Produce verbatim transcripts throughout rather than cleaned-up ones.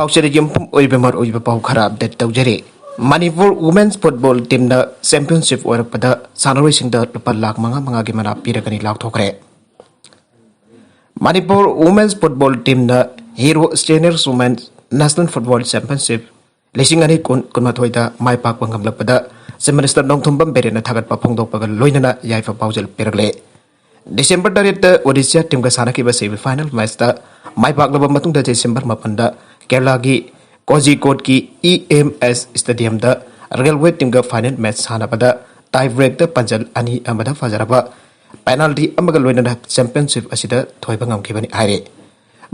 ꯄꯥꯎꯆꯦꯗ ꯌꯨꯝꯐꯝ ꯑꯣꯏꯕ ꯃꯔꯨꯑꯣꯏꯕ ꯄꯥꯎ ꯈꯔ ꯑꯞꯗꯦꯠ ꯇꯧꯖꯔꯤ꯫ ꯃꯅꯤꯄꯨꯔ ꯋꯨꯃꯦꯟꯁ ꯐꯨꯠꯕꯣꯜ ꯇꯤꯝꯅ ꯆꯦꯝꯄꯤꯌꯟꯁꯤꯞ ꯑꯣꯏꯔꯛꯄꯗ ꯁꯥꯟꯅꯔꯣꯏꯁꯤꯡꯗ ꯂꯨꯄꯥ ꯂꯥꯈ ꯃꯉꯥ ꯃꯉꯥꯒꯤ ꯃꯅꯥ ꯄꯤꯔꯒꯅꯤ ꯂꯥꯎꯊꯣꯛꯈ꯭ꯔꯦ꯫ ꯃꯅꯤꯄꯨꯔ ꯋꯨꯃꯦꯟꯁ ꯐꯨꯠꯕꯣꯜ ꯇꯤꯝꯅ hero seniors women national football championship ꯂꯤꯁꯤꯡ ꯑꯅꯤ ꯀꯨꯟ ꯀꯨꯟꯃꯥꯊꯣꯏꯗ ꯃꯥꯏ ꯄꯥꯛꯄ ꯉꯝꯂꯛꯄꯗ ꯆꯤꯐ ꯃꯤꯅꯤꯁꯇꯔ ꯅꯣꯡꯊꯣꯝꯕꯝ ꯕꯤꯔꯦꯟꯅ ꯊꯥꯒꯠꯄ ꯐꯣꯡꯗꯣꯛꯄꯒ ꯂꯣꯏꯅꯅ ꯌꯥꯏꯐ ꯄꯥꯎꯖꯦꯜ ꯄꯤꯔꯛꯂꯦ꯫ ꯗꯤꯁꯦꯝꯕꯔ ꯇꯔꯦꯠꯇ ꯑꯣꯗꯤꯁꯥ ꯇꯤꯝꯒ ꯁꯥꯟꯅꯈꯤꯕ ꯁꯦꯃꯤ ꯐꯥꯏꯅꯦꯜ ꯃꯦꯆꯇ ꯃꯥꯏ ꯄꯥꯛꯂꯕ ꯃꯇꯨꯡꯗ ꯗꯤꯁꯦꯝꯕꯔ ꯃꯥꯄꯟꯗ ꯀꯦꯔꯂꯥꯒꯤ ꯀꯣꯖꯤꯀꯣꯠꯀꯤ ꯏ ꯑꯦꯝ ꯑꯦꯁ ꯁ꯭ꯇꯦꯗꯤꯌꯝꯗ ꯔꯦꯜꯋꯦ ꯇꯤꯝꯒ ꯐꯥꯏꯅꯦꯜ ꯃꯦꯆ ꯁꯥꯟꯅꯕꯗ ꯇꯥꯏ ꯕ꯭ꯔꯦꯛꯇ ꯄꯥꯟꯖꯜ ꯑꯅꯤ ꯑꯃꯗ ꯐꯖꯔꯕ ꯄꯦꯅꯥꯜꯇꯤ ꯑꯃꯒ ꯂꯣꯏꯅꯅ ꯆꯦꯝꯄꯤꯌꯟꯁꯤꯞ ꯑꯁꯤꯗ ꯊꯣꯏꯕ ꯉꯝꯈꯤꯕꯅꯤ ꯍꯥꯏꯔꯤ꯫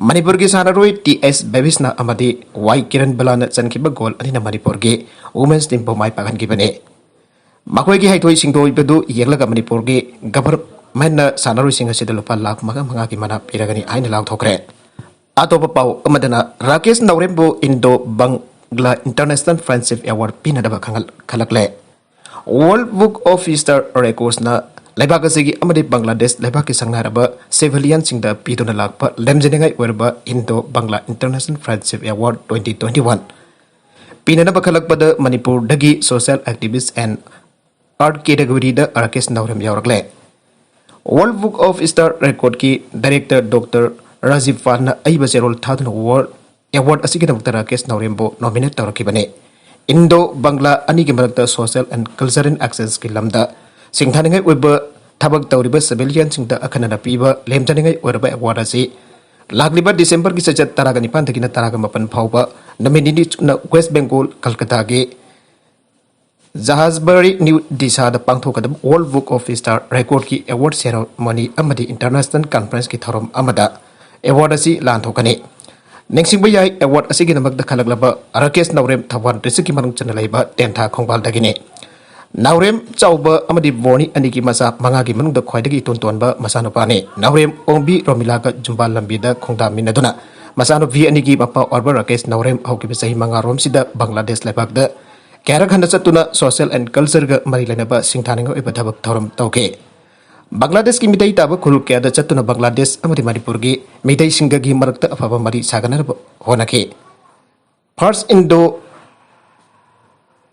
ꯃꯅꯤꯄꯨꯔꯒꯤ ꯁꯥꯟꯅꯔꯣꯏ ꯇꯤ ꯑꯦꯁ ꯕꯦꯕꯤꯁꯅꯥ ꯑꯃꯗꯤ ꯋꯥꯏ ꯀꯤꯔꯟ ꯕꯂꯥꯅ ꯆꯟꯈꯤꯕ ꯒꯣꯜ ꯑꯅꯤꯅ ꯃꯅꯤꯄꯨꯔꯒꯤ ꯋꯨꯃꯦꯟꯁ ꯇꯤꯝꯕꯨ ꯃꯥꯏ ꯄꯥꯛꯍꯟꯈꯤꯕꯅꯤ꯫ ꯃꯈꯣꯏꯒꯤ ꯍꯩꯊꯣꯏ ꯁꯤꯡꯊꯣꯏꯕꯗꯨ ꯌꯦꯡꯂꯒ ꯃꯅꯤꯄꯨꯔꯒꯤ ꯒꯚꯔꯟꯃꯦꯟꯠꯅ ꯁꯥꯟꯅꯔꯣꯏꯁꯤꯡ ꯑꯁꯤꯗ ꯂꯨꯄꯥ ꯂꯥꯈ ꯃꯉꯥ ꯃꯉꯥꯒꯤ ꯃꯅꯥ ꯄꯤꯔꯒꯅꯤ ꯍꯥꯏꯅ ꯂꯥꯎꯊꯣꯛꯈ꯭ꯔꯦ꯫ ꯑꯇꯣꯞꯄ ꯄꯥꯎ ꯑꯃꯗꯅ, ꯔꯥꯀꯦꯁ ꯅꯥꯎꯔꯦꯝꯕꯨ Indo Bangla international friendship award ꯄꯤꯅꯅꯕ ꯈꯪꯍꯜ-, ꯈꯜꯂꯛꯂꯦ꯫ ꯋꯥꯔꯜꯗ ꯕꯨꯛ ꯑꯣꯐ ꯍꯤꯁꯇꯔ ꯔꯦꯀꯣꯔꯗꯁꯅ ꯂꯩꯕꯥꯛ ꯑꯁꯤꯒꯤ ꯑꯃꯗꯤ ꯕꯪꯒ꯭ꯂꯥꯗꯦꯁ ꯂꯩꯕꯥꯛꯀꯤ ꯁꯛꯅꯥꯏꯔꯕ ꯁꯤꯚꯤꯂꯤꯌꯟꯁꯤꯡꯗ ꯄꯤꯗꯨꯅ ꯂꯥꯛꯄ ꯂꯦꯝꯖꯅꯤꯡꯉꯥꯏ ꯑꯣꯏꯔꯕ Indo Bangla international friendship award twenty twenty one ꯄꯤꯅꯅꯕ ꯈꯜꯂꯛꯄꯗ ꯃꯅꯤꯄꯨꯔꯗꯒꯤ social activist and art categoryꯗ ꯔꯥꯀꯦꯁ ꯅꯥꯎꯔꯦꯝ ꯌꯥꯎꯔꯛꯂꯦ꯫ ꯋꯥꯔꯜꯗ ꯕꯨꯛ ꯑꯣꯐ ꯍꯤꯁꯇꯔ ꯔꯦꯀꯣꯔꯗꯀꯤ ꯗꯥꯏꯔꯦꯛꯇꯔ ꯗꯣꯛꯇꯔ ꯔꯥꯖꯤꯕ ꯄꯥꯜꯅ ꯑꯏꯕ ꯆꯦꯔꯣꯜ ꯊꯥꯗꯨꯅ ꯋꯥꯔꯜꯗ ꯑꯦꯋꯥꯔꯗ ꯑꯁꯤꯒꯤꯗꯃꯛꯇ ꯔꯥꯀꯦꯁ ꯅꯥꯎꯔꯦꯝꯕꯨ ꯅꯣꯃꯤꯅꯦꯠ ꯇꯧꯔꯛꯈꯤꯕꯅꯤ꯫ ꯏꯟꯗꯣ ꯕꯪꯒ꯭ꯂꯥ ꯑꯅꯤꯒꯤ ꯃꯔꯛꯇ social and cultural actionꯁꯀꯤ ꯂꯝꯗ ꯁꯤꯡꯊꯥꯅꯤꯡꯉꯥꯏ ꯑꯣꯏꯕ ꯊꯕꯛ ꯇꯧꯔꯤꯕ ꯁꯤꯚꯤꯂꯤꯌꯟꯁꯤꯡꯗ ꯑꯈꯟꯅꯅ ꯄꯤꯕ ꯂꯦꯝꯖꯅꯤꯡꯉꯥꯏ ꯑꯣꯏꯔꯕ ꯑꯦꯋꯥꯔꯗ ꯑꯁꯤ ꯂꯥꯛꯂꯤꯕ ꯗꯤꯁꯦꯝꯕꯔꯒꯤ ꯆꯩꯆꯠ ꯇꯔꯥꯒ ꯅꯤꯄꯥꯟꯗꯒꯤꯅ ꯇꯔꯥꯒ ꯃꯥꯄꯟ ꯐꯥꯎꯕ ꯅꯨꯃꯤꯠ ꯅꯤꯅꯤ ꯆꯨꯞꯅ ꯋꯦꯁ ꯕꯦꯡꯒꯣꯜ, ꯀꯜꯀꯇꯥꯒꯤ ꯖꯍꯥꯖꯕꯥꯔꯤ ꯅ꯭ꯌꯨ ꯗꯤꯁꯥꯗ ꯄꯥꯡꯊꯣꯛꯀꯗꯕ ꯋꯥꯔꯜꯗ ꯕꯨꯛ ꯑꯣꯐ ꯍꯤꯁꯇꯔ ꯔꯦꯀꯣꯔꯗꯀꯤ ꯑꯦꯋꯥꯔꯗ ꯁꯦꯔꯦꯃꯣꯅꯤ ꯑꯃꯗꯤ ꯏꯟꯇꯔꯅꯦꯁꯅꯦꯜ ꯀꯟꯐꯔꯦꯟꯁꯀꯤ ꯊꯧꯔꯝ ꯑꯃꯗ ꯑꯦꯋꯥꯔꯗ ꯑꯁꯤ ꯂꯥꯟꯊꯣꯛꯀꯅꯤ꯫ ꯅꯤꯡꯁꯤꯡꯕ ꯌꯥꯏ, ꯑꯦꯋꯥꯔꯗ ꯑꯁꯤꯒꯤꯗꯃꯛꯇ ꯈꯜꯂꯛꯂꯕ ꯔꯥꯀꯦꯁ ꯅꯥꯎꯔꯦꯝ ꯊꯧꯕꯥꯜ ꯗꯤꯁꯇ꯭ꯔꯤꯛꯀꯤ ꯃꯅꯨꯡ ꯆꯟꯅ ꯂꯩꯕ ꯇꯦꯟꯊꯥ ꯈꯣꯡꯕꯥꯜꯗꯒꯤꯅꯤ꯫ ꯅꯥꯎꯔꯦꯝ ꯆꯥꯎꯕ ꯑꯃꯗꯤ ꯕꯣꯅꯤ ꯑꯅꯤꯒꯤ ꯃꯆꯥ ꯃꯉꯥꯒꯤ ꯃꯅꯨꯡꯗ ꯈ꯭ꯋꯥꯏꯗꯒꯤ ꯏꯇꯣꯟ ꯇꯣꯟꯕ ꯃꯆꯥꯅꯨꯄꯥꯅꯤ꯫ ꯅꯥꯎꯔꯦꯝ ꯑꯣꯡꯕꯤ ꯔꯣꯃꯤꯂꯥꯒ ꯖꯨꯝꯕꯥ ꯂꯝꯕꯤꯗ ꯈꯣꯡꯗꯥꯃꯤꯟꯅꯗꯨꯅ ꯃꯆꯥꯅꯨꯄꯤ ꯑꯅꯤꯒꯤ ꯃꯄꯥ ꯑꯣꯏꯔꯕ ꯔꯥꯀꯦꯁ ꯅꯥꯎꯔꯦꯝ ꯍꯧꯈꯤꯕ ꯆꯍꯤ ꯃꯉꯥꯔꯣꯝꯁꯤꯗ ꯕꯪꯒ꯭ꯂꯥꯗꯦꯁ ꯂꯩꯕꯥꯛꯇ ꯀꯌꯥꯔꯛ ꯍꯟꯅ ꯆꯠꯇꯨꯅ social and cultureꯒ ꯃꯔꯤ ꯂꯩꯅꯕ ꯁꯤꯡꯊꯥꯅꯤꯡꯉꯥꯏ ꯑꯣꯏꯕ ꯊꯕꯛ ꯊꯧꯔꯝ ꯇꯧꯈꯤ꯫ ꯕꯪꯒ꯭ꯂꯥꯗꯦꯁꯀꯤ ꯃꯤꯇꯩ ꯇꯥꯕ ꯈꯨꯜ ꯀꯌꯥꯗ ꯆꯠꯇꯨꯅ ꯕꯪꯒ꯭ꯂꯥꯗꯦꯁ ꯑꯃꯗꯤ ꯃꯅꯤꯄꯨꯔꯒꯤ ꯃꯤꯇꯩꯁꯤꯡꯒꯒꯤ ꯃꯔꯛꯇ ꯑꯐꯕ ꯃꯔꯤ ꯁꯥꯒꯠꯅꯅꯕ ꯍꯣꯠꯅꯈꯤ꯫ First Indo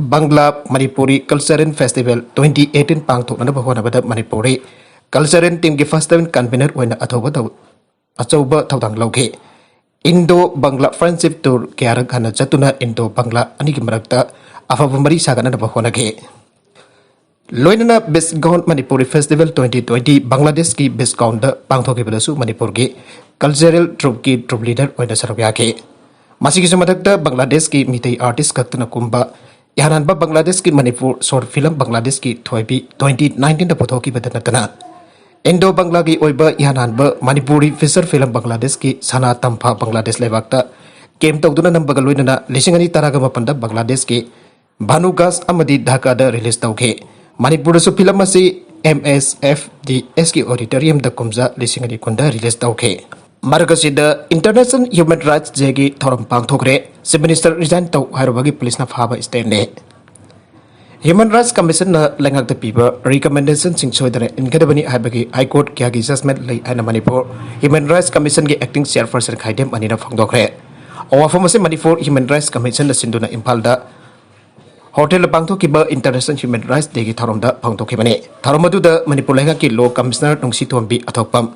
Bangla Manipuri Cultural Festival twenty eighteen ꯄꯥꯡꯊꯣꯛꯅꯅꯕ ꯍꯣꯠꯅꯕꯗ ꯃꯅꯤꯄꯨꯔꯤ Cultural Teamꯒꯤ Festival Convener ꯑꯣꯏꯅ ꯑꯊꯧꯕ ꯊꯧ-, ꯑꯆꯧꯕ ꯊꯧꯗꯥꯡ ꯂꯧꯈꯤ꯫ Indo Bangla Friendship Tour ꯀꯌꯥꯔꯛ ꯍꯟꯅ ꯆꯠꯇꯨꯅ Indo Bangla ꯑꯅꯤꯒꯤ ꯃꯔꯛꯇ ꯑꯐꯕ ꯃꯔꯤ ꯁꯥꯒꯠꯅꯅꯕ ꯍꯣꯠꯅꯈꯤ꯫ ꯂꯣꯏꯅꯅ ꯕꯤꯁꯀꯥꯎꯟ ꯃꯅꯤꯄꯨꯔꯤ Festival twenty twenty ꯕꯪꯒ꯭ꯂꯥꯗꯦꯁꯀꯤ ꯕꯤꯁꯀꯥꯎꯟꯗ ꯄꯥꯡꯊꯣꯛꯈꯤꯕꯗꯁꯨ ꯃꯅꯤꯄꯨꯔꯒꯤ Cultural Troupeꯀꯤ Troupe Leader ꯑꯣꯏꯅ ꯁꯔꯨꯛ ꯌꯥꯈꯤ꯫ ꯃꯁꯤꯒꯤꯁꯨ ꯃꯊꯛꯇ ꯕꯪꯒ꯭ꯂꯥꯗꯦꯁꯀꯤ ꯃꯤꯇꯩ artist ꯈꯛꯇꯅ ꯀꯨꯝꯕ ꯏꯍꯥꯟ ꯍꯥꯟꯕ ꯕꯪꯒ꯭ꯂꯥꯗꯦꯁꯀꯤ ꯃꯅꯤꯄꯨꯔ short film ꯕꯪꯒ꯭ꯂꯥꯗꯦꯁꯀꯤ ꯊꯣꯏꯕꯤ twenty nineteenꯗ ꯄꯨꯊꯣꯛꯈꯤꯕꯗ ꯅꯠꯇꯅ Indo Banglagꯤ ꯑꯣꯏꯕ ꯏꯍꯥꯟ ꯍꯥꯟꯕ ꯃꯅꯤꯄꯨꯔꯤ feature film ꯕꯪꯒ꯭ꯂꯥꯗꯦꯁꯀꯤ ꯁꯅꯥ ꯇꯝꯐꯥ ꯕꯪꯒ꯭ꯂꯥꯗꯦꯁ ꯂꯩꯕꯥꯛꯇ camp ꯇꯧꯗꯨꯅ ꯅꯝꯕꯒ ꯂꯣꯏꯅꯅ ꯂꯤꯁꯤꯡ ꯑꯅꯤ ꯇꯔꯥꯒ ꯃꯥꯄꯟꯗ ꯕꯪꯒ꯭ꯂꯥꯗꯦꯁꯀꯤ ꯚꯥꯅꯨꯒꯥꯁ ꯑꯃꯗꯤ ꯙꯥꯀꯥꯗ release ꯇꯧꯈꯤ꯫ ꯃꯅꯤꯄꯨꯔꯗꯁꯨ film ꯑꯁꯤ MSFDSꯀꯤ auditoriumꯗ ꯀꯨꯝꯖꯥ ꯂꯤꯁꯤꯡ ꯑꯅꯤ ꯀꯨꯟꯗ release ꯇꯧꯈꯤ꯫ ꯃꯔꯛ ꯑꯁꯤꯗ International Human Rights Dayꯒꯤ ꯊꯧꯔꯝ ꯄꯥꯡꯊꯣꯛꯈ꯭ꯔꯦ꯫ Chief Minister resign ꯇꯧ ꯍꯥꯏꯔꯨꯕꯒꯤ ꯄꯨꯂꯤꯁꯅ ꯐꯥꯕ stateꯅꯤ꯫ Human Rights Commissionꯅ ꯂꯩꯉꯥꯛꯇ ꯄꯤꯕ recommendationꯁꯤꯡ ꯁꯣꯏꯗꯅ ꯏꯟꯒꯗꯕꯅꯤ ꯍꯥꯏꯕꯒꯤ High Court ꯀꯌꯥꯒꯤ judgment ꯂꯩ ꯍꯥꯏꯅ Manipur Human Rights Commissionꯒꯤ acting chairperson ꯈꯥꯏꯗꯦꯝ ꯑꯅꯤꯅ ꯐꯣꯡꯗꯣꯛꯈ꯭ꯔꯦ꯫ ꯋꯥꯐꯝ ꯑꯁꯤ ꯃꯅꯤꯄꯨꯔ Human Rights Commissionꯅ ꯁꯤꯟꯗꯨꯅ ꯏꯝꯐꯥꯜꯗ hotelꯗ ꯄꯥꯡꯊꯣꯛꯈꯤꯕ International Human Rights Dayꯒꯤ ꯊꯧꯔꯝꯗ ꯐꯣꯡꯗꯣꯛꯈꯤꯕꯅꯤ꯫ ꯊꯧꯔꯝ ꯑꯗꯨꯗ ꯃꯅꯤꯄꯨꯔ ꯂꯩꯉꯥꯛꯀꯤ Law Commissioner ꯅꯨꯡꯁꯤꯊꯣꯟꯕꯤ ꯑꯊꯣꯛꯄꯝ,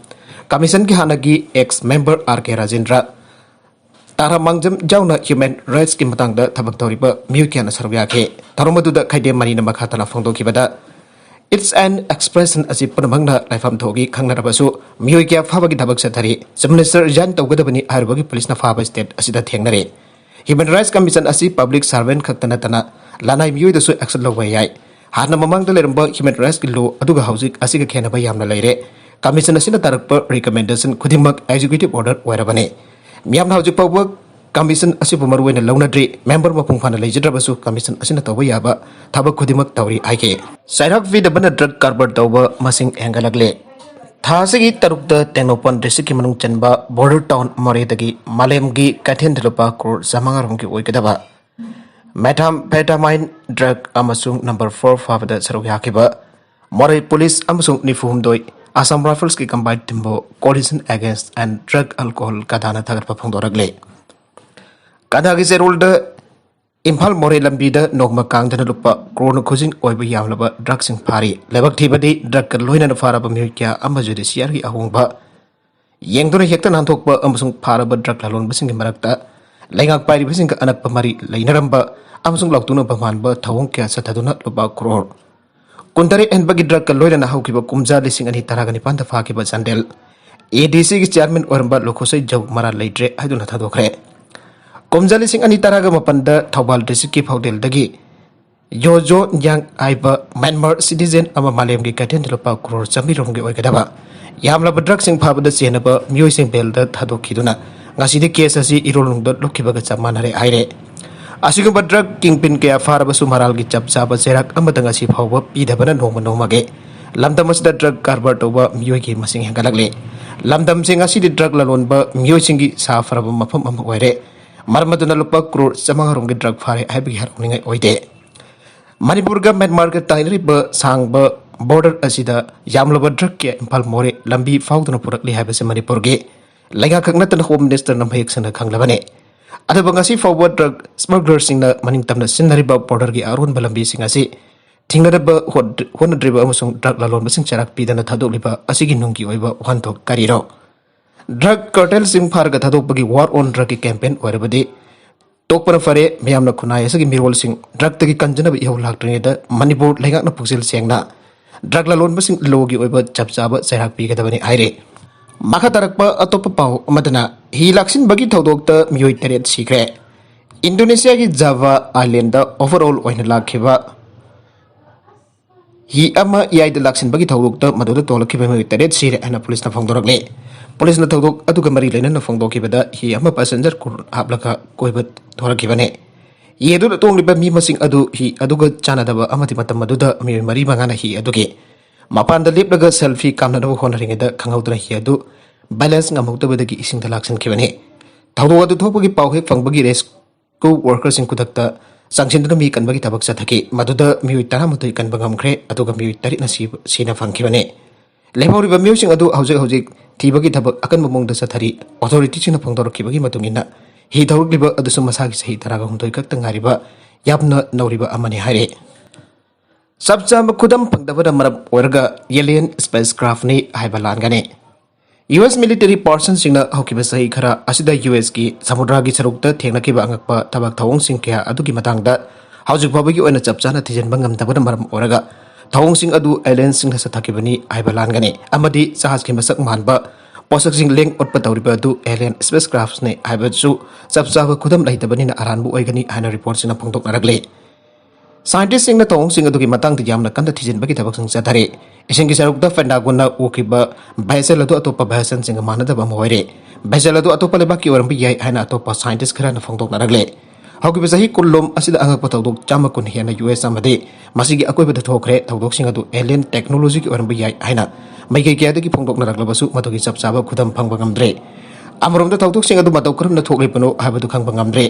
Commissionꯒꯤ ꯍꯥꯟꯅꯒꯤ ex member R K Rajendra, ꯇꯥꯔꯥ ꯃꯥꯡꯖꯝ ꯌꯥꯎꯅ human rightsꯀꯤ ꯃꯇꯥꯡꯗ ꯊꯕꯛ ꯇꯧꯔꯤꯕ ꯃꯤꯑꯣꯏ ꯀꯌꯥꯅ ꯁꯔꯨꯛ ꯌꯥꯈꯤ꯫ ꯊꯧꯔꯝ ꯑꯗꯨꯗ ꯈꯥꯏꯗꯦꯝ ꯃꯅꯤꯅ ꯃꯈꯥ ꯇꯥꯅ ꯐꯣꯡꯗꯣꯛꯈꯤꯕꯗ, It's an expression ꯑꯁꯤ ꯄꯨꯝꯅꯃꯛꯅ ꯂꯥꯏꯐꯝ ꯊꯣꯛꯏ ꯈꯪꯅꯔꯕꯁꯨ, ꯃꯤꯑꯣꯏ ꯀꯌꯥ ꯐꯥꯕꯒꯤ ꯊꯕꯛ ꯆꯠꯊꯔꯤ꯫ Chief Minister resign ꯇꯧꯒꯗꯕꯅꯤ ꯍꯥꯏꯔꯨꯕꯒꯤ ꯄꯨꯂꯤꯁꯅ ꯐꯥꯕ state ꯑꯁꯤꯗ ꯊꯦꯡꯅꯔꯤ꯫ Human Rights Commission ꯑꯁꯤ public servant ꯈꯛꯇ ꯅꯠꯇꯅ ꯂꯅꯥꯏ ꯃꯤꯑꯣꯏꯗꯁꯨ action ꯂꯧꯕ ꯌꯥꯏ꯫ ꯍꯥꯟꯅ ꯃꯃꯥꯡꯗ ꯂꯩꯔꯝꯕ human rightsꯀꯤ law ꯑꯗꯨꯒ ꯍꯧꯖꯤꯛ ꯑꯁꯤꯒ ꯈꯦꯠꯅꯕ ꯌꯥꯝꯅ ꯂꯩꯔꯦ꯫ Commission ꯑꯁꯤꯅ ꯇꯥꯔꯛꯄ recommendation ꯈꯨꯗꯤꯡꯃꯛ executive order ꯑꯣꯏꯔꯕꯅꯤ꯫ ꯃꯤꯌꯥꯝꯅ ꯍꯧꯖꯤꯛ ꯐꯥꯎꯕ commission ꯑꯁꯤꯕꯨ ꯃꯔꯨ ꯑꯣꯏꯅ ꯂꯧꯅꯗ꯭ꯔꯤ꯫ Member ꯃꯄꯨꯡ ꯐꯥꯅ ꯂꯩꯖꯗ꯭ꯔꯕꯁꯨ commission ꯑꯁꯤꯅ ꯇꯧꯕ ꯌꯥꯕ ꯊꯕꯛ ꯈꯨꯗꯤꯡꯃꯛ ꯇꯧꯔꯤ ꯍꯥꯏꯈꯤ꯫ ꯆꯩꯔꯥꯛ ꯄꯤꯗꯕꯅ drug ꯀꯔꯕꯥꯔ ꯇꯧꯕ ꯃꯁꯤꯡ ꯍꯦꯟꯒꯠꯂꯛꯂꯦ꯫ ꯊꯥ ꯑꯁꯤꯒꯤ ꯇꯔꯨꯛꯇ ꯇꯦꯡꯅꯧꯄꯜ districtꯀꯤ ꯃꯅꯨꯡ ꯆꯟꯕ border town ꯃꯣꯔꯦꯗꯒꯤ ꯃꯥꯂꯦꯝꯒꯤ ꯀꯩꯊꯦꯜꯗ ꯂꯨꯄꯥ ꯀ꯭ꯔꯣꯔ ꯆꯥꯃꯉꯥ ꯔꯣꯝꯒꯤ ꯑꯣꯏꯒꯗꯕ methamphetamine drug ꯑꯃꯁꯨꯡ number four ꯐꯥꯕꯗ ꯁꯔꯨꯛ ꯌꯥꯈꯤꯕ ꯃꯣꯔꯦ police ꯑꯃꯁꯨꯡ ꯅꯤꯐꯨ ꯍꯨꯝꯗꯣꯏ Assam Riflesꯀꯤ combined teamꯕꯨ Coalition Against and Drug Alcohol ꯀꯗꯥꯅ ꯊꯥꯒꯠꯄ ꯐꯣꯡꯗꯣꯔꯛꯂꯤ꯫ ꯀꯟꯌꯥꯒꯤ ꯆꯦꯔꯣꯜꯗ ꯏꯝꯐꯥꯜ ꯃꯣꯔꯦ ꯂꯝꯕꯤꯗ ꯅꯣꯡꯃ ꯀꯥꯡꯗꯅ ꯂꯨꯄꯥ ꯀ꯭ꯔꯣꯔ ꯈꯨꯖꯤꯡ ꯑꯣꯏꯕ ꯌꯥꯝꯂꯕ ꯗ꯭ꯔꯒꯁꯤꯡ ꯐꯥꯔꯤ꯫ ꯂꯥꯏꯕꯛ ꯊꯤꯕꯗꯤ ꯗ꯭ꯔꯒꯀ ꯂꯣꯏꯅꯅ ꯐꯥꯔꯕ ꯃꯤꯑꯣꯏ ꯀꯌꯥ ꯑꯃ ꯖꯨꯗꯤꯁꯤꯌꯥꯔꯒꯤ ꯑꯍꯣꯡꯕ ꯌꯦꯡꯗꯨꯅ ꯍꯦꯛꯇ ꯅꯥꯟꯊꯣꯛꯄ ꯑꯃꯁꯨꯡ ꯐꯥꯔꯕ ꯗ꯭ꯔꯒ ꯂꯂꯣꯟꯕꯁꯤꯡꯒꯤ ꯃꯔꯛꯇ ꯂꯩꯉꯥꯛ ꯄꯥꯏꯔꯤꯕꯁꯤꯡꯒ ꯑꯅꯛꯄ ꯃꯔꯤ ꯂꯩꯅꯔꯝꯕ ꯑꯃꯁꯨꯡ ꯂꯥꯎꯊꯣꯛꯅꯕ ꯃꯥꯟꯕ ꯊꯧꯑꯣꯡ ꯀꯌꯥ ꯆꯠꯊꯗꯨꯅ ꯂꯨꯄꯥ ꯀ꯭ꯔꯣꯔ ꯀꯨꯟꯇꯔꯦꯠ ꯍꯦꯟꯕꯒꯤ ꯗ꯭ꯔꯒꯀ ꯂꯣꯏꯅꯅ ꯍꯧꯈꯤꯕ ꯀꯨꯝꯖꯥ ꯂꯤꯁꯤꯡ ꯑꯅꯤ ꯇꯔꯥꯒ ꯅꯤꯄꯥꯟꯗ ꯐꯥꯈꯤꯕ ꯆꯥꯟꯗꯦꯜ ꯑꯦ ꯗꯤ ꯁꯤꯒꯤ ꯆꯤꯌꯥꯔꯃꯦꯟ ꯑꯣꯏꯔꯝꯕ ꯂꯣꯈꯣꯁꯩ ꯖꯧ ꯃꯔꯥꯜ ꯂꯩꯇ꯭ꯔꯦ ꯍꯥꯏꯗꯨꯅ ꯊꯥꯗꯣꯛꯈ꯭ꯔꯦ꯫ ꯀꯨꯝꯖꯥ ꯂꯤꯁꯤꯡ ꯑꯅꯤ ꯇꯔꯥꯒ ꯃꯥꯄꯟꯗ ꯊꯧꯕꯥꯜ ꯗꯤꯁꯇ꯭ꯔꯤꯛꯀꯤ ꯐꯥꯎꯗꯦꯜꯗꯒꯤ ꯌꯣꯖꯣ ꯌꯥꯡ ꯍꯥꯏꯕ ꯃ꯭ꯌꯥꯟꯃꯥꯔ ꯁꯤꯇꯤꯖꯦꯟ ꯑꯃ ꯃꯥꯂꯦꯝꯒꯤ ꯀꯩꯊꯦꯜꯗ ꯂꯨꯄꯥ ꯀ꯭ꯔꯣꯔ ꯆꯥꯃꯔꯤ ꯔꯣꯝꯒꯤ ꯑꯣꯏꯒꯗꯕ ꯌꯥꯝꯂꯕ ꯗ꯭ꯔꯒꯁꯤꯡ ꯐꯥꯕꯗ ꯆꯦꯟꯅꯕ ꯃꯤꯑꯣꯏꯁꯤꯡ ꯕꯦꯜꯗ ꯊꯥꯗꯣꯛꯈꯤꯗꯨꯅ ꯉꯁꯤꯗꯤ ꯀꯦꯁ ꯑꯁꯤ ꯏꯔꯣꯜꯅꯨꯡꯗ ꯂꯨꯞꯈꯤꯕꯒ ꯆꯞ ꯃꯥꯟꯅꯔꯦ ꯍꯥꯏꯔꯦ꯫ ꯑꯁꯤꯒꯨꯝꯕ ꯗ꯭ꯔꯒ ꯀꯤꯡꯄꯤꯟ ꯀꯌꯥ ꯐꯥꯔꯕꯁꯨ ꯃꯔꯥꯜꯒꯤ ꯆꯞ ꯆꯥꯕ ꯆꯩꯔꯥꯛ ꯑꯃꯠꯇ ꯉꯁꯤ ꯐꯥꯎꯕ ꯄꯤꯗꯕꯅ ꯅꯣꯡꯃ ꯅꯣꯡꯃꯒꯤ ꯂꯝꯗꯝ ꯑꯁꯤꯗ ꯗ꯭ꯔꯒ ꯀꯔꯕꯥꯔ ꯇꯧꯕ ꯃꯤꯑꯣꯏꯒꯤ ꯃꯁꯤꯡ ꯍꯦꯟꯒꯠꯂꯛꯂꯤ꯫ ꯂꯝꯗꯝꯁꯤ ꯉꯁꯤꯗꯤ ꯗ꯭ꯔꯒ ꯂꯂꯣꯟꯕ ꯃꯤꯑꯣꯏꯁꯤꯡꯒꯤ ꯁꯥ ꯐꯔꯕ ꯃꯐꯝ ꯑꯃ ꯑꯣꯏꯔꯦ꯫ ꯃꯔꯝ ꯑꯗꯨꯅ ꯂꯨꯄꯥ ꯀ꯭ꯔꯣꯔ ꯆꯥꯃꯉꯥ ꯔꯣꯝꯒꯤ ꯗ꯭ꯔꯒ ꯐꯥꯔꯦ ꯍꯥꯏꯕꯒꯤ ꯍꯔꯥꯎꯅꯤꯡꯉꯥꯏ ꯑꯣꯏꯗꯦ꯫ ꯃꯅꯤꯄꯨꯔꯒ ꯃ꯭ꯌꯥꯟꯃꯥꯔꯒ ꯇꯥꯏꯅꯔꯤꯕ ꯁꯥꯡꯕ ꯕꯣꯔꯗꯔ ꯑꯁꯤꯗ ꯌꯥꯝꯂꯕ ꯗ꯭ꯔꯒꯀꯤ ꯏꯝꯐꯥꯜ ꯃꯣꯔꯦ ꯂꯝꯕꯤ ꯐꯥꯎꯗꯨꯅ ꯄꯨꯔꯛꯂꯤ ꯍꯥꯏꯕꯁꯤ ꯃꯅꯤꯄꯨꯔꯒꯤ ꯂꯩꯉꯥꯛꯈꯛ ꯅꯠꯇꯅ ꯍꯣꯝ ꯃꯤꯅꯤꯁꯇꯔꯅ ꯃꯌꯦꯛ ꯁꯦꯡꯅ ꯈꯪꯂꯕꯅꯤ꯫ ꯑꯗꯨꯕꯨ ꯉꯁꯤ ꯐꯥꯎꯕ ꯗ꯭ꯔꯒ ꯁ꯭ꯃꯒꯂꯔꯁꯤꯡꯅ ꯃꯅꯤꯡ ꯇꯝꯅ ꯁꯤꯖꯤꯟꯅꯔꯤꯕ ꯕꯣꯔꯗꯔꯒꯤ ꯑꯔꯣꯟꯕ ꯂꯝꯕꯤꯁꯤꯡ ꯑꯁꯤ ꯊꯤꯡꯅꯅꯕ ꯍꯣꯠ-, ꯍꯣꯠꯅꯗ꯭ꯔꯤꯕ ꯑꯃꯁꯨꯡ ꯗ꯭ꯔꯒ ꯂꯂꯣꯟꯕꯁꯤꯡ ꯆꯩꯔꯥꯛ ꯄꯤꯗꯅ ꯊꯥꯗꯣꯛꯂꯤꯕ ꯑꯁꯤꯒꯤ ꯅꯨꯡꯒꯤ ꯑꯣꯏꯕ ꯋꯥꯍꯟꯊꯣꯛ ꯀꯔꯤꯅꯣ? ꯗ꯭ꯔꯒ ꯀꯥꯔꯇꯦꯜꯁꯤꯡ ꯐꯥꯔꯒ ꯊꯥꯗꯣꯛꯄꯒꯤ ꯋꯥꯔ ꯑꯣꯟ ꯗ꯭ꯔꯒꯀꯤ ꯀꯦꯝꯄꯦꯟ ꯑꯣꯏꯔꯕꯗꯤ ꯇꯣꯛꯄꯅ ꯐꯔꯦ꯫ ꯃꯤꯌꯥꯝꯅ ꯈꯨꯟꯅꯥꯏ ꯑꯁꯤꯒꯤ ꯃꯤꯔꯣꯜꯁꯤꯡ ꯗ꯭ꯔꯒꯇꯒꯤ ꯀꯟꯖꯅꯕ ꯏꯍꯧ ꯂꯥꯛꯇ꯭ꯔꯤꯉꯩꯗ ꯃꯅꯤꯄꯨꯔ ꯂꯩꯉꯥꯛꯅ ꯄꯨꯛꯆꯦꯜ ꯁꯦꯡꯅ ꯗ꯭ꯔꯒ ꯂꯂꯣꯟꯕꯁꯤꯡ ꯂꯣꯒꯤ ꯑꯣꯏꯕ ꯆꯞ ꯆꯥꯕ ꯆꯩꯔꯥꯛ ꯄꯤꯒꯗꯕꯅꯤ ꯍꯥꯏꯔꯤ꯫ ꯃꯈꯥ ꯇꯥꯔꯛꯄ ꯑꯇꯣꯞꯄ ꯄꯥꯎ ꯑꯃꯗꯅ ꯍꯤ ꯂꯥꯛꯁꯤꯟꯕꯒꯤ ꯊꯧꯗꯣꯛꯇ ꯃꯤꯑꯣꯏ ꯇꯔꯦꯠ ꯁꯤꯈ꯭ꯔꯦ꯫ ꯏꯟꯗꯣꯅꯦꯁꯤꯌꯥꯒꯤ ꯖꯥꯚꯥ ꯑꯥꯏꯂꯦꯟꯗ ꯑꯣꯚꯔꯑꯣꯜ ꯑꯣꯏꯅ ꯂꯥꯛꯈꯤꯕ ꯍꯤ ꯑꯃ ꯏꯌꯥꯏꯗ ꯂꯥꯛꯁꯤꯟꯕꯒꯤ ꯊꯧꯗꯣꯛꯇ ꯃꯗꯨꯗ ꯇꯣꯡꯂꯛꯈꯤꯕ ꯃꯤꯑꯣꯏ ꯇꯔꯦꯠ ꯁꯤꯔꯦ ꯍꯥꯏꯅ ꯄꯨꯂꯤꯁꯅ ꯐꯣꯡꯗꯣꯔꯛꯂꯤ꯫ ꯄꯨꯂꯤꯁꯅ ꯊꯧꯗꯣꯛ ꯑꯗꯨꯒ ꯃꯔꯤ ꯂꯩꯅꯅ ꯐꯣꯡꯗꯣꯛꯈꯤꯕꯗ ꯍꯤ ꯑꯃ ꯄꯦꯁꯦꯟꯖꯔ ꯀꯨꯟ ꯍꯥꯞꯂꯒ ꯀꯣꯏꯕ ꯊꯣꯔꯛꯈꯤꯕꯅꯤ꯫ ꯍꯤ ꯑꯗꯨꯗ ꯇꯣꯡꯂꯤꯕ ꯃꯤ ꯃꯁꯤꯡ ꯑꯗꯨ ꯍꯤ ꯑꯗꯨꯒ ꯆꯥꯟꯅꯗꯕ ꯑꯃꯗꯤ ꯃꯇꯝ ꯑꯗꯨꯗ ꯃꯤꯑꯣꯏ ꯃꯔꯤ ꯃꯉꯥꯅ ꯍꯤ ꯑꯗꯨꯒꯤ ꯃꯄꯥꯟꯗ ꯂꯦꯞꯂꯒ ꯁꯦꯜꯐꯤ ꯀꯥꯞꯅꯅꯕ ꯍꯣꯠꯅꯔꯤꯉꯩꯗ ꯈꯪꯍꯧꯗꯅ ꯍꯤ ꯑꯗꯨ ꯕꯦꯂꯦꯟꯁ ꯉꯝꯍꯧꯗꯕꯗꯒꯤ ꯏꯁꯤꯡꯗ ꯂꯥꯛꯁꯤꯟꯈꯤꯕꯅꯤ꯫ ꯊꯧꯗꯣꯛ ꯑꯗꯨ ꯊꯣꯛꯄꯒꯤ ꯄꯥꯎ ꯍꯦꯛ ꯐꯪꯕꯒꯤ ꯔꯦꯁ ꯀ꯭ꯔꯨ ꯋꯥꯔꯀꯔꯁꯤꯡ ꯈꯨꯗꯛꯇ ꯆꯪꯁꯤꯟꯗꯨꯅ ꯃꯤ ꯀꯟꯕꯒꯤ ꯊꯕꯛ ꯆꯠꯊꯈꯤ꯫ ꯃꯗꯨꯗ ꯃꯤꯑꯣꯏ ꯇꯔꯥꯃꯥꯊꯣꯏ ꯀꯟꯕ ꯉꯝꯈ꯭ꯔꯦ, ꯑꯗꯨꯒ ꯃꯤꯑꯣꯏ ꯇꯔꯦꯠꯅ ꯁꯤꯕ, ꯁꯤꯅ ꯐꯪꯈꯤꯕꯅꯤ꯫ ꯂꯦꯝꯍꯧꯔꯤꯕ ꯃꯤꯑꯣꯏꯁꯤꯡ ꯑꯗꯨ ꯍꯧꯖꯤꯛ ꯍꯧꯖꯤꯛ ꯊꯤꯕꯒꯤ ꯊꯕꯛ ꯑꯀꯟꯕ ꯃꯑꯣꯡꯗ ꯆꯠꯊꯔꯤ꯫ ꯑꯣꯊꯣꯔꯤꯇꯤꯁꯤꯡꯅ ꯐꯣꯡꯗꯣꯔꯛꯈꯤꯕꯒꯤ ꯃꯇꯨꯡ ꯏꯟꯅ, ꯍꯤ ꯊꯧꯔꯛꯂꯤꯕ ꯑꯗꯨꯁꯨ ꯃꯁꯥꯒꯤ ꯆꯍꯤ ꯇꯔꯥꯒ ꯍꯨꯝꯗꯣꯏ ꯈꯛꯇ ꯉꯥꯏꯔꯤꯕ ꯌꯥꯝꯅ ꯅꯧꯔꯤꯕ ꯑꯃꯅꯤ ꯍꯥꯏꯔꯤ꯫ ꯆꯞ ꯆꯥꯕ ꯈꯨꯗꯝ ꯐꯪꯗꯕꯅ ꯃꯔꯝ ꯑꯣꯏꯔꯒ alien spacecraftꯅꯤ ꯍꯥꯏꯕ ꯂꯥꯟꯒꯅꯤ꯫ ꯌꯨ ꯑꯦꯁ military personꯁꯤꯡꯅ ꯍꯧꯈꯤꯕ ꯆꯍꯤ ꯈꯔ ꯑꯁꯤꯗ ꯌꯨ ꯑꯦꯁꯀꯤ ꯁꯃꯨꯗ꯭ꯔꯒꯤ ꯁꯔꯨꯛꯇ ꯊꯦꯡꯅꯈꯤꯕ ꯑꯉꯛꯄ ꯊꯕꯛ ꯊꯧꯑꯣꯡꯁꯤꯡ ꯀꯌꯥ ꯑꯗꯨꯒꯤ ꯃꯇꯥꯡꯗ ꯍꯧꯖꯤꯛ ꯐꯥꯎꯕꯒꯤ ꯑꯣꯏꯅ ꯆꯞ ꯆꯥꯅ ꯊꯤꯖꯤꯟꯕ ꯉꯝꯗꯕꯅ ꯃꯔꯝ ꯑꯣꯏꯔꯒ ꯊꯧꯑꯣꯡꯁꯤꯡ ꯑꯗꯨ alienꯁꯤꯡꯅ ꯆꯠꯊꯈꯤꯕꯅꯤ ꯍꯥꯏꯕ ꯂꯥꯟꯒꯅꯤ ꯑꯃꯗꯤ ꯖꯍꯥꯖꯀꯤ ꯃꯁꯛ ꯃꯥꯟꯕ ꯄꯣꯠꯁꯛꯁꯤꯡ ꯂꯦꯡ ꯑꯣꯠꯄ ꯇꯧꯔꯤꯕ ꯑꯗꯨ alien spacecraftꯅꯤ ꯍꯥꯏꯕꯁꯨ ꯆꯞ ꯆꯥꯕ ꯈꯨꯗꯝ ꯂꯩꯇꯕꯅꯤꯅ ꯑꯔꯥꯟꯕ ꯑꯣꯏꯒꯅꯤ ꯍꯥꯏꯅ reportꯁꯤꯡꯅ ꯐꯣꯡꯗꯣꯛꯅꯔꯛꯂꯤ꯫ Scientistꯁꯤꯡꯅ ꯊꯧꯑꯣꯡꯁꯤꯡ ꯑꯗꯨꯒꯤ ꯃꯇꯥꯡꯗ ꯌꯥꯝꯅ ꯀꯟꯅ ꯊꯤꯖꯤꯟꯕꯒꯤ ꯊꯕꯛꯁꯤꯡ ꯆꯠꯊꯔꯤ꯫ ꯏꯁꯤꯡꯒꯤ ꯁꯔꯨꯛꯇ Pentagonꯅ ꯎꯈꯤꯕ vessel ꯑꯗꯨ ꯑꯇꯣꯞꯄ vesselꯁꯤꯡꯒ ꯃꯥꯟꯅꯗꯕ ꯑꯃ ꯑꯣꯏꯔꯦ꯫ Vessel ꯑꯗꯨ ꯑꯇꯣꯞꯄ ꯂꯩꯕꯥꯛꯀꯤ ꯑꯣꯏꯔꯝꯕ ꯌꯥꯏ ꯍꯥꯏꯅ ꯑꯇꯣꯞꯄ scientist ꯈꯔꯅ ꯐꯣꯡꯗꯣꯛꯅꯔꯛꯂꯦ꯫ ꯍꯧꯈꯤꯕ ꯆꯍꯤ ꯀꯨꯟꯂꯣꯝ ꯑꯁꯤꯗ ꯑꯉꯛꯄ ꯊꯧꯗꯣꯛ ꯆꯥꯝꯃ ꯀꯨꯟ ꯍꯦꯟꯅ ꯌꯨ ꯑꯦꯁ ꯑꯃꯗꯤ ꯃꯁꯤꯒꯤ ꯑꯀꯣꯏꯕꯗ ꯊꯣꯛꯈ꯭ꯔꯦ꯫ ꯊꯧꯗꯣꯛꯁꯤꯡ ꯑꯗꯨ alien technologyꯒꯤ ꯑꯣꯏꯔꯝꯕ ꯌꯥꯏ ꯍꯥꯏꯅ ꯃꯥꯏꯀꯩ ꯀꯌꯥꯗꯒꯤ ꯐꯣꯡꯗꯣꯛꯅꯔꯛꯂꯕꯁꯨ ꯃꯗꯨꯒꯤ ꯆꯞ ꯆꯥꯕ ꯈꯨꯗꯝ ꯐꯪꯕ ꯉꯝꯗ꯭ꯔꯦ꯫ ꯑꯃꯔꯣꯝꯗ ꯊꯧꯗꯣꯛꯁꯤꯡ ꯑꯗꯨ ꯃꯇꯧ ꯀꯔꯝꯅ ꯊꯣꯛꯂꯤꯕꯅꯣ ꯍꯥꯏꯕꯗꯨ ꯈꯪꯕ ꯉꯝꯗ꯭ꯔꯦ꯫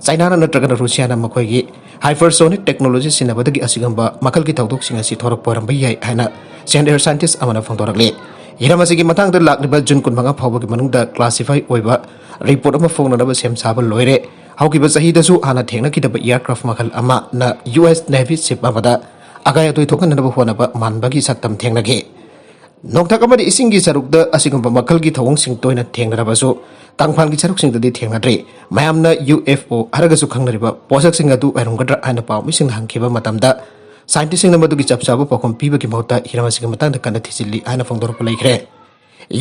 ꯆꯥꯏꯅꯥꯅ ꯅꯠꯇ꯭ꯔꯒꯅ ꯔꯨꯁꯤꯌꯥꯅ ꯃꯈꯣꯏꯒꯤ hypersonic technology ꯁꯤꯖꯤꯟꯅꯕꯗꯒꯤ ꯑꯁꯤꯒꯨꯝꯕ ꯃꯈꯜꯒꯤ ꯊꯧꯗꯣꯛꯁꯤꯡ ꯑꯁꯤ ꯊꯣꯔꯛꯄ ꯑꯣꯏꯔꯝꯕ ꯌꯥꯏ ꯍꯥꯏꯅ senior scientist ꯑꯃꯅ ꯐꯣꯡꯗꯣꯔꯛꯂꯤ꯫ ꯍꯤꯔꯝ ꯑꯁꯤꯒꯤ ꯃꯇꯥꯡꯗ ꯂꯥꯛꯂꯤꯕ ꯖꯨꯟ ꯀꯨꯟꯃꯉꯥ ꯐꯥꯎꯕꯒꯤ ꯃꯅꯨꯡꯗ classify ꯑꯣꯏꯕ report ꯑꯃ ꯐꯣꯡꯅꯅꯕ ꯁꯦꯝ ꯁꯥꯕ ꯂꯣꯏꯔꯦ꯫ ꯍꯧꯈꯤꯕ ꯆꯍꯤꯗꯁꯨ ꯍꯥꯟꯅ ꯊꯦꯡꯅꯈꯤꯗꯕ aircraft ꯃꯈꯜ ꯑꯃꯅ ꯌꯨ ꯑꯦꯁ Navy ship ꯑꯃꯗ ꯑꯀꯥꯏ ꯑꯇꯣꯏ ꯊꯣꯛꯍꯟꯅꯕ ꯍꯣꯠꯅꯕ ꯃꯥꯟꯕꯒꯤ ꯁꯛꯇꯝ ꯊꯦꯡꯅꯈꯤ꯫ ꯅꯣꯡꯊꯛ ꯑꯃꯗꯤ ꯏꯁꯤꯡꯒꯤ ꯁꯔꯨꯛꯇ ꯑꯁꯤꯒꯨꯝꯕ ꯃꯈꯜꯒꯤ ꯊꯧꯑꯣꯡꯁꯤꯡ ꯇꯣꯏꯅ ꯊꯦꯡꯅꯔꯕꯁꯨ, ꯀꯪꯐꯥꯜꯒꯤ ꯁꯔꯨꯛꯁꯤꯡꯗꯗꯤ ꯊꯦꯡꯅꯗ꯭ꯔꯤ꯫ ꯃꯌꯥꯝꯅ ꯌꯨ ꯑꯦꯐ ꯑꯣ ꯍꯥꯏꯔꯒꯁꯨ ꯈꯪꯅꯔꯤꯕ ꯄꯣꯠꯁꯛꯁꯤꯡ ꯑꯗꯨ ꯑꯣꯏꯔꯝꯒꯗ꯭ꯔꯥ ꯍꯥꯏꯅ ꯄꯥꯎꯃꯤꯁꯤꯡꯅ ꯍꯪꯈꯤꯕ ꯃꯇꯝꯗ, scientistꯁꯤꯡꯅ ꯃꯗꯨꯒꯤ ꯆꯞ ꯆꯥꯕ ꯄꯥꯎꯈꯨꯝ ꯄꯤꯕꯒꯤ ꯃꯍꯨꯠꯇ ꯍꯤꯔꯝ ꯑꯁꯤꯒꯤ ꯃꯇꯥꯡꯗ ꯀꯟꯅ ꯊꯤꯖꯤꯜꯂꯤ ꯍꯥꯏꯅ ꯐꯣꯡꯗꯣꯔꯛꯄ ꯂꯩꯈ꯭ꯔꯦ꯫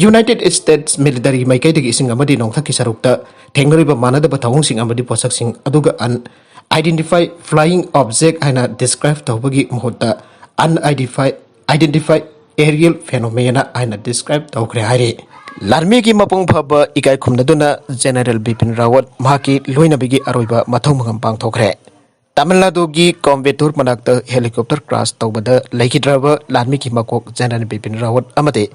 United States military ꯃꯥꯏꯀꯩꯗꯒꯤ ꯏꯁꯤꯡ ꯑꯃꯗꯤ ꯅꯣꯡꯊꯛꯀꯤ ꯁꯔꯨꯛꯇ ꯊꯦꯡꯅꯔꯤꯕ ꯃꯥꯟꯅꯗꯕ ꯊꯧꯑꯣꯡꯁꯤꯡ ꯑꯃꯗꯤ ꯄꯣꯠꯁꯛꯁꯤꯡ ꯑꯗꯨꯒ unidentified flying object ꯍꯥꯏꯅ describe ꯇꯧꯕꯒꯤ ꯃꯍꯨꯠꯇ unidentified, identified aerial phenomena ꯍꯥꯏꯅ describe ꯇꯧꯈ꯭ꯔꯦ ꯍꯥꯏꯔꯤ꯫ ꯂꯥꯟꯃꯤꯒꯤ ꯃꯄꯨꯡ ꯐꯥꯕ ꯏꯀꯥꯏ ꯈꯨꯝꯅꯗꯨꯅ General Bipin Rawat ꯃꯍꯥꯛꯀꯤ ꯂꯣꯏꯅꯕꯤꯒꯤ ꯑꯔꯣꯏꯕ ꯃꯊꯧ ꯃꯉꯝ ꯄꯥꯡꯊꯣꯛꯈ꯭ꯔꯦ꯫ ꯇꯥꯃꯤꯜ ꯅꯥꯗꯨꯒꯤ ꯀꯣꯝꯕꯦꯇꯨꯔ ꯃꯅꯥꯛꯇ helicopter crash ꯇꯧꯕꯗ ꯂꯩꯈꯤꯗ꯭ꯔꯕ ꯂꯥꯟꯃꯤꯒꯤ ꯃꯀꯣꯛ General Bipin Rawat ꯑꯃꯗꯤ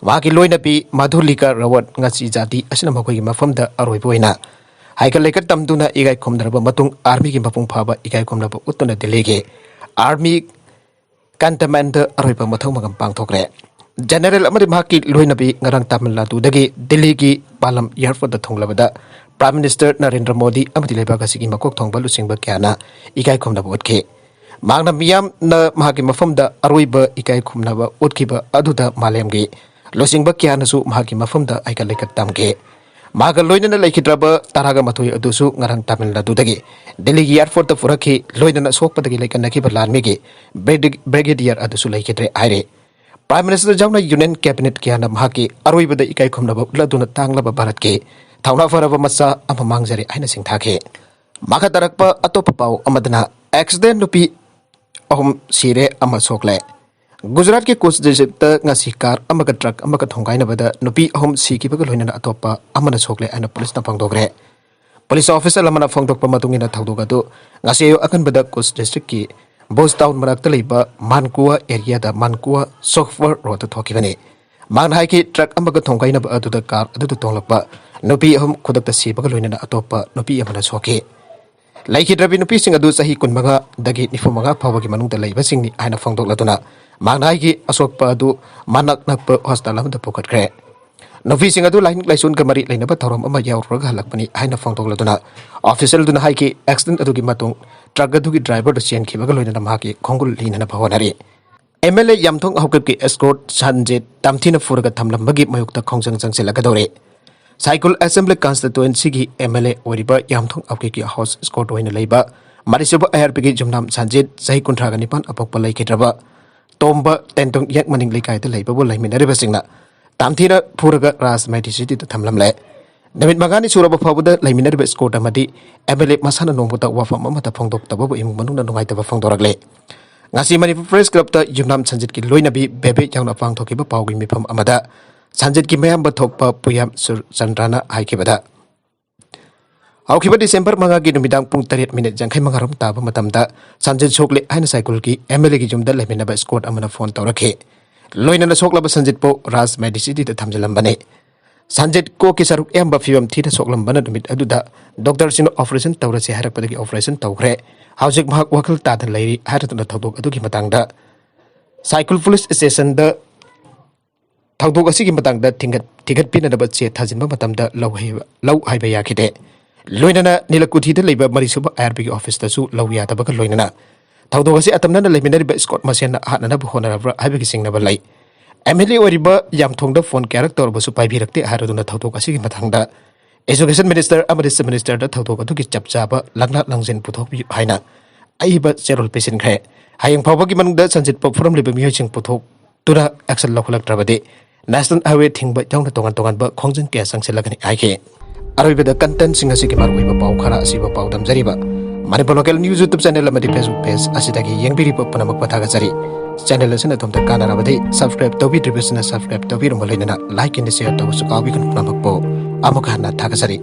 ꯃꯍꯥꯛꯀꯤ ꯂꯣꯏꯅꯕꯤ ꯃꯙꯨꯂꯤꯀꯥ ꯔꯥꯋꯠ ꯉꯁꯤ ꯖꯥꯇꯤ ꯑꯁꯤꯅ ꯃꯈꯣꯏꯒꯤ ꯃꯐꯝꯗ ꯑꯔꯣꯏꯕ ꯑꯣꯏꯅ ꯍꯥꯏꯒꯠ ꯂꯩꯒꯠ ꯇꯝꯗꯨꯅ ꯏꯀꯥꯏ ꯈꯨꯝꯅꯔꯕ ꯃꯇꯨꯡ, armyꯒꯤ ꯃꯄꯨꯡ ꯐꯥꯕ ꯏꯀꯥꯏ ꯈꯨꯝꯅꯕ ꯎꯠꯇꯨꯅ ꯗꯤꯜꯂꯤꯒꯤ army cantonmentꯗ ꯑꯔꯣꯏꯕ ꯃꯊꯧ ꯃꯉꯝ ꯄꯥꯡꯊꯣꯛꯈ꯭ꯔꯦ꯫ General ꯑꯃꯗꯤ ꯃꯍꯥꯛꯀꯤ ꯂꯣꯏꯅꯕꯤ ꯉꯔꯥꯡ ꯇꯥꯃꯤꯜ ꯅꯥꯗꯨꯗꯒꯤ ꯗꯤꯜꯂꯤꯒꯤ ꯄꯥꯂꯝ airportꯇ ꯊꯨꯡꯂꯕꯗ, Prime Minister ꯅꯔꯦꯟꯗ꯭ꯔ ꯃꯣꯗꯤ ꯑꯃꯗꯤ ꯂꯩꯕꯥꯛ ꯑꯁꯤꯒꯤ ꯃꯀꯣꯛ ꯊꯣꯡꯕ ꯂꯨꯆꯤꯡꯕ ꯀꯌꯥꯅ ꯏꯀꯥꯏ ꯈꯨꯝꯅꯕ ꯎꯠꯈꯤ꯫ ꯃꯍꯥꯛꯅ ꯃꯤꯌꯥꯝꯅ ꯃꯍꯥꯛꯀꯤ ꯃꯐꯝꯗ ꯑꯔꯣꯏꯕ ꯏꯀꯥꯏ ꯈꯨꯝꯅꯕ ꯎꯠꯈꯤꯕ ꯑꯗꯨꯗ ꯃꯥꯂꯦꯝꯒꯤ ꯂꯨꯆꯤꯡꯕ ꯀꯌꯥꯅꯁꯨ ꯃꯍꯥꯛꯀꯤ ꯃꯐꯝꯗ ꯍꯩꯀꯠ ꯂꯩꯀꯠ ꯇꯝꯈꯤ꯫ ꯃꯍꯥꯛꯀ ꯂꯣꯏꯅꯅ ꯂꯩꯈꯤꯗ꯭ꯔꯕ ꯇꯔꯥꯒ ꯃꯥꯊꯣꯏ ꯑꯗꯨꯁꯨ ꯉꯔꯥꯡ ꯇꯥꯃꯤꯜ ꯅꯥꯗꯨꯗꯒꯤ ꯗꯦꯜꯂꯤꯒꯤ ꯑꯦꯌꯔꯄꯣꯔꯠꯇ ꯄꯨꯔꯛꯈꯤ꯫ ꯂꯣꯏꯅꯅ ꯁꯣꯛꯄꯗꯒꯤ ꯂꯩꯀꯠꯅꯈꯤꯕ ꯂꯥꯟꯃꯤꯒꯤ ꯕ꯭ꯔꯤꯒꯦ-, ꯕ꯭ꯔꯤꯒꯦꯗꯤꯌꯔ ꯑꯗꯨꯁꯨ ꯂꯩꯈꯤꯗ꯭ꯔꯦ ꯍꯥꯏꯔꯤ꯫ ꯄ꯭ꯔꯥꯏꯝ ꯃꯤꯅꯤꯁꯇꯔ ꯌꯥꯎꯅ ꯌꯨꯅꯤꯌꯟ ꯀꯦꯕꯤꯅꯦꯠ ꯀꯌꯥꯅ ꯃꯍꯥꯛꯀꯤ ꯑꯔꯣꯏꯕꯗ ꯏꯀꯥꯏ ꯈꯨꯝꯅꯕ ꯎꯠꯂꯗꯨꯅ ꯇꯥꯡꯂꯕ ꯚꯥꯔꯠꯀꯤ ꯊꯧꯅꯥ ꯐꯔꯕ ꯃꯆꯥ ꯑꯃ ꯃꯥꯡꯖꯔꯦ ꯍꯥꯏꯅ ꯁꯤꯡꯊꯥꯈꯤ꯫ ꯃꯈꯥ ꯇꯥꯔꯛꯄ ꯑꯇꯣꯞꯄ ꯄꯥꯎ ꯑꯃꯗꯅ, ꯑꯦꯛꯁꯤꯗꯦꯟ, ꯅꯨꯄꯤ ꯑꯍꯨꯝ ꯁꯤꯔꯦ, ꯑꯃ ꯁꯣꯛꯂꯦ꯫ ꯒꯨꯖꯔꯥꯠꯀꯤ ꯀꯨꯆ ꯗꯤꯁꯇ꯭ꯔꯤꯛꯇ ꯉꯁꯤ ꯀꯥꯔ ꯑꯃꯒ ꯇ꯭ꯔꯛ ꯑꯃꯒ ꯊꯣꯝꯒꯥꯏꯅꯕꯗ ꯅꯨꯄꯤ ꯑꯍꯨꯝ ꯁꯤꯈꯤꯕꯒ ꯂꯣꯏꯅꯅ ꯑꯇꯣꯞꯄ ꯑꯃꯅ ꯁꯣꯛꯂꯦ ꯍꯥꯏꯅ ꯄꯨꯂꯤꯁꯅ ꯐꯣꯡꯗꯣꯛꯈ꯭ꯔꯦ꯫ ꯄꯨꯂꯤꯁ ꯑꯣꯐꯤꯁꯔ ꯑꯃꯅ ꯐꯣꯡꯗꯣꯛꯄ ꯃꯇꯨꯡ ꯏꯟꯅ ꯊꯧꯗꯣꯛ ꯑꯗꯨ ꯉꯁꯤ ꯑꯌꯨꯛ ꯑꯉꯟꯕꯗ ꯀꯨꯆ ꯗꯤꯁꯇ꯭ꯔꯤꯛꯀꯤ ꯕꯨꯖ ꯇꯥꯎꯟ ꯃꯅꯥꯛꯇ ꯂꯩꯕ ꯃꯥꯟꯀꯨꯋꯥ ꯑꯦꯔꯤꯌꯥꯗ ꯃꯥꯟꯀꯨꯋꯥ ꯁꯣꯐꯋꯔ ꯔꯣꯗꯇ ꯊꯣꯛꯈꯤꯕꯅꯤ꯫ ꯃꯍꯥꯛꯅ ꯍꯥꯏꯈꯤ, ꯇ꯭ꯔꯛ ꯑꯃꯒ ꯊꯣꯝꯒꯥꯏꯅꯕ ꯑꯗꯨꯗ ꯀꯥꯔ ꯑꯗꯨꯗ ꯇꯣꯡꯂꯛꯄ ꯅꯨꯄꯤ ꯑꯍꯨꯝ ꯈꯨꯗꯛꯇ ꯁꯤꯕꯒ ꯂꯣꯏꯅꯅ ꯑꯇꯣꯞꯄ ꯅꯨꯄꯤ ꯑꯃꯅ ꯁꯣꯛꯈꯤ꯫ ꯂꯩꯈꯤꯗ꯭ꯔꯕꯤ ꯅꯨꯄꯤꯁꯤꯡ ꯑꯗꯨ ꯆꯍꯤ ꯀꯨꯟꯃꯉꯥꯗꯒꯤ ꯅꯤꯐꯨꯃꯉꯥ ꯐꯥꯎꯕꯒꯤ ꯃꯅꯨꯡꯗ ꯂꯩꯕꯁꯤꯡꯅꯤ ꯍꯥꯏꯅ ꯐꯣꯡꯗꯣꯛꯂꯗꯨꯅ ꯃꯍꯥꯛꯅ ꯍꯥꯏꯈꯤ, ꯑꯁꯣꯛꯄ ꯑꯗꯨ ꯃꯅꯥꯛ ꯅꯛꯄ ꯍꯣꯁꯄꯤꯇꯥꯜ ꯑꯃꯗ ꯄꯨꯈꯠꯈ꯭ꯔꯦ꯫ ꯅꯨꯄꯤꯁꯤꯡ ꯑꯗꯨ ꯂꯥꯏꯅꯤꯡ ꯂꯥꯏꯁꯣꯟꯒ ꯃꯔꯤ ꯂꯩꯅꯕ ꯊꯧꯔꯝ ꯑꯃ ꯌꯥꯎꯔꯨꯔꯒ ꯍꯜꯂꯛꯄꯅꯤ ꯍꯥꯏꯅ ꯐꯣꯡꯗꯣꯛꯂꯗꯨꯅ, ꯑꯣꯐꯤꯁꯤꯌꯦꯜꯗꯨꯅ ꯍꯥꯏꯈꯤ, ꯑꯦꯛꯁꯤꯗꯦꯟ ꯑꯗꯨꯒꯤ ꯃꯇꯨꯡ ꯇ꯭ꯔꯛ ꯑꯗꯨꯒꯤ ꯗ꯭ꯔꯥꯏꯚꯔꯗꯨ ꯆꯦꯟꯈꯤꯕꯒ ꯂꯣꯏꯅꯅ ꯃꯍꯥꯛꯀꯤ ꯈꯣꯡꯒꯨꯜ ꯂꯤꯅꯅꯕ ꯍꯣꯠꯅꯔꯤ꯫ ꯑꯦꯝ ꯑꯦꯜ ꯑꯦ ꯌꯥꯝꯊꯣꯡ ꯍꯥꯎꯀꯤꯞꯀꯤ ꯑꯦꯁꯀꯣꯔꯠ ꯁꯟꯖꯤꯠ ꯇꯝꯊꯤꯅ ꯐꯨꯔꯒ ꯊꯝꯂꯝꯕꯒꯤ ꯃꯥꯌꯣꯛꯇ ꯈꯣꯡꯖꯪ ꯆꯪꯁꯤꯜꯂꯛꯀꯗꯧꯔꯦ꯫ ꯁꯥꯏꯀꯨꯜ ꯑꯦꯁꯦꯝꯕ꯭ꯂꯤ ꯀꯟꯁꯇꯤꯇ꯭ꯋꯦꯟꯁꯤꯒꯤ ꯑꯦꯝ ꯑꯦꯜ ꯑꯦ ꯑꯣꯏꯔꯤꯕ ꯌꯥꯝꯊꯣꯡ ꯍꯥꯎꯀꯤꯞꯀꯤ ꯍꯥꯎꯁ ꯑꯦꯁꯀꯣꯔꯠ ꯑꯣꯏꯅ ꯂꯩꯕ ꯃꯔꯤꯁꯨꯕ ꯑꯥꯏ ꯑꯥꯔ ꯄꯤꯒꯤ ꯌꯨꯝꯅꯥꯝ ꯁꯟꯖꯤꯠ, ꯆꯍꯤ ꯀꯨꯟꯊ꯭ꯔꯥꯒ ꯅꯤꯄꯥꯟ ꯑꯄꯣꯛꯄ, ꯂꯩꯈꯤꯗ꯭ꯔꯕ ꯇꯣꯝꯕ ꯇꯦꯟꯇꯣꯡ ꯌꯦꯛ ꯃꯅꯤꯡ ꯂꯩꯀꯥꯏꯗ ꯂꯩꯕꯕꯨ ꯂꯩꯃꯤꯟꯅꯔꯤꯕꯁꯤꯡꯅ ꯇꯝꯊꯤꯅ ꯐꯨꯔꯒ ꯔꯥꯖ ꯃꯦꯗꯤꯁꯤꯇꯤꯗ ꯊꯝꯂꯝꯂꯦ꯫ ꯅꯨꯃꯤꯠ ꯃꯉꯥꯅꯤ ꯁꯨꯔꯕ ꯐꯥꯎꯕꯗ ꯂꯩꯃꯤꯟꯅꯔꯤꯕ ꯑꯦꯁꯀꯣꯔꯠ ꯑꯃꯗꯤ ꯑꯦꯝ ꯑꯦꯜ ꯑꯦ ꯃꯁꯥꯅ ꯅꯣꯡꯃꯇ ꯋꯥꯐꯝ ꯑꯃꯠꯇ ꯐꯣꯡꯗꯣꯛꯇꯕꯕꯨ ꯏꯃꯨꯡ ꯃꯅꯨꯡꯅ ꯅꯨꯡꯉꯥꯏꯇꯕ ꯐꯣꯡꯗꯣꯔꯛꯂꯦ꯫ ꯉꯁꯤ ꯃꯅꯤꯄꯨꯔ ꯄ꯭ꯔꯦꯁ ꯀ꯭ꯂꯕꯇ ꯌꯨꯝꯅꯥꯝ ꯁꯟꯖꯤꯠꯀꯤ ꯂꯣꯏꯅꯕꯤ ꯕꯦꯕꯦ ꯌꯥꯎꯅ ꯄꯥꯡꯊꯣꯛꯈꯤꯕ ꯄꯥꯎꯒꯤ ꯃꯤꯐꯝ ꯑꯃꯗ ꯁꯟꯖꯤꯠꯀꯤ ꯃꯌꯥꯝꯕ ꯊꯣꯛꯄ ꯄꯨꯌꯥꯝ ꯁꯨꯔꯆꯟꯗ꯭ꯔꯅ ꯍꯥꯏꯈꯤꯕꯗ, ꯍꯧꯈꯤꯕ ꯗꯤꯁꯦꯝꯕꯔ ꯃꯉꯥꯒꯤ ꯅꯨꯃꯤꯗꯥꯡ ꯄꯨꯡ ꯇꯔꯦꯠ ꯃꯤꯅꯤꯠ ꯌꯥꯡꯈꯩ ꯃꯉꯥꯔꯣꯝ ꯇꯥꯕ ꯃꯇꯝꯗ ꯁꯟꯖꯤꯠ ꯁꯣꯛꯂꯦ ꯍꯥꯏꯅ ꯁꯥꯏꯀꯨꯜꯒꯤ ꯑꯦꯝ ꯑꯦꯜ ꯑꯦꯒꯤ ꯌꯨꯝꯗ ꯂꯩꯃꯤꯟꯅꯕ ꯑꯦꯁꯀꯣꯔꯠ ꯑꯃꯅ ꯐꯣꯟ ꯇꯧꯔꯛꯈꯤ꯫ ꯂꯣꯏꯅꯅ ꯁꯣꯛꯂꯕ ꯁꯟꯖꯤꯠꯄꯨ ꯔꯥꯖ ꯃꯦꯗꯤꯁꯤꯇꯤꯗ ꯊꯝꯖꯤꯜꯂꯝꯕꯅꯤ꯫ ꯁꯟꯖꯤꯠ ꯀꯣꯛꯀꯤ ꯁꯔꯨꯛ ꯑꯌꯥꯝꯕ ꯐꯤꯕꯝ ꯊꯤꯅ ꯁꯣꯛꯂꯝꯕꯅ ꯅꯨꯃꯤꯠ ꯑꯗꯨꯗ ꯗꯣꯛꯇꯔꯁꯤꯡꯅ ꯑꯣꯄꯔꯦꯁꯟ ꯇꯧꯔꯁꯤ ꯍꯥꯏꯔꯛꯄꯗꯒꯤ ꯑꯣꯄꯔꯦꯁꯟ ꯇꯧꯈ꯭ꯔꯦ꯫ ꯍꯧꯖꯤꯛ ꯃꯍꯥꯛ ꯋꯥꯈꯜ ꯇꯥꯗꯅ ꯂꯩꯔꯤ ꯍꯥꯏꯔꯗꯨꯅ ꯊꯧꯗꯣꯛ ꯑꯗꯨꯒꯤ ꯃꯇꯥꯡꯗ ꯁꯥꯏꯀꯨꯜ ꯄꯨꯂꯤꯁ ꯁ꯭ꯇꯦꯁꯟꯗ ꯊꯧꯗꯣꯛ ꯑꯁꯤꯒꯤ ꯃꯇꯥꯡꯗ ꯊꯤꯡꯒꯠ-, ꯊꯤꯒꯠꯄꯤꯅꯅꯕ ꯆꯦ ꯊꯥꯖꯤꯟꯕ ꯃꯇꯝꯗ ꯂꯧ ꯍꯩꯕ-, ꯂꯧ ꯍꯥꯏꯕ ꯌꯥꯈꯤꯗꯦ꯫ ꯂꯣꯏꯅꯅ ꯅꯤꯂꯀꯨꯊꯤꯗ ꯂꯩꯕ ꯃꯔꯤꯁꯨꯕ IRBꯒꯤ officeꯇꯁꯨ ꯂꯧ ꯌꯥꯗꯕꯒ ꯂꯣꯏꯅꯅ ꯊꯧꯗꯣꯛ ꯑꯁꯤ ꯑꯇꯝꯅꯅ ꯂꯩꯃꯤꯟꯅꯔꯤꯕ squad ꯃꯁꯦꯟꯅ ꯍꯥꯠꯅꯅꯕ ꯍꯣꯠꯅꯔꯕ꯭ꯔꯥ ꯍꯥꯏꯕꯒꯤ ꯆꯤꯡꯅꯕ ꯂꯩ꯫ MLA ꯑꯣꯏꯔꯤꯕ ꯌꯥꯝꯊꯣꯡꯗ phone ꯀꯌꯥꯔꯛ ꯇꯧꯔꯕꯁꯨ ꯄꯥꯏꯕꯤꯔꯛꯇꯦ ꯍꯥꯏꯔꯗꯨꯅ ꯊꯧꯗꯣꯛ ꯑꯁꯤꯒꯤ ꯃꯇꯥꯡꯗ Education Minister ꯑꯃꯗꯤ Chief Ministerꯗ ꯊꯧꯗꯣꯛ ꯑꯗꯨꯒꯤ ꯆꯞ ꯆꯥꯕ ꯂꯥꯡꯂꯥꯛ ꯂꯥꯡꯖꯦꯟ ꯄꯨꯊꯣꯛꯄꯤꯌꯨ ꯍꯥꯏꯅ ꯑꯏꯕ ꯆꯦꯔꯣꯜ ꯄꯤꯁꯤꯟꯈ꯭ꯔꯦ꯫ ꯍꯌꯦꯡ ꯐꯥꯎꯕꯒꯤ ꯃꯅꯨꯡꯗ ꯁꯟꯖꯤꯠꯄ ꯐꯨꯔꯝꯂꯤꯕ ꯃꯤꯑꯣꯏꯁꯤꯡ ꯄꯨꯊꯣꯛꯇꯨꯅ action ꯂꯧꯈꯠꯂꯛꯇ꯭ꯔꯕꯗꯤ National Highway ꯊꯤꯡꯕ ꯌꯥꯎꯅ ꯇꯣꯉꯥꯟ ꯇꯣꯉꯥꯟꯕ ꯈꯣꯡꯖꯪ ꯀꯌꯥ ꯆꯪꯁꯤꯜꯂꯛꯀꯅꯤ ꯍꯥꯏꯈꯤ꯫ ꯑꯔꯣꯏꯕꯗ contentꯁꯤꯡ ꯑꯁꯤꯒꯤ ꯃꯔꯨꯑꯣꯏꯕ ꯄꯥꯎ ꯈꯔ ꯑꯁꯤꯕꯨ ꯄꯥꯎꯗꯝꯖꯔꯤꯕ Manipur Local News YouTube channel ꯑꯃꯗꯤ Facebook page ꯑꯁꯤꯗꯒꯤ ꯌꯦꯡꯕꯤꯔꯤꯕ ꯄꯨꯝꯅꯃꯛꯄꯨ ꯊꯥꯒꯠꯆꯔꯤ꯫ Channel ꯑꯁꯤꯅ ꯑꯗꯣꯝꯗ ꯀꯥꯟꯅꯔꯕꯗꯤ subscribe ꯇꯧꯕꯤꯗ꯭ꯔꯤꯕꯁꯤꯅ subscribe ꯇꯧꯕꯤꯔꯝꯕ ꯂꯣꯏꯅꯅ like and share ꯇꯧꯕꯁꯨ ꯀꯥꯎꯕꯤꯒꯅꯨ ꯄꯨꯝꯅꯃꯛꯄꯨ꯫ ꯑꯃꯨꯛ ꯍꯟꯅ ꯊꯥꯒꯠꯆꯔꯤ꯫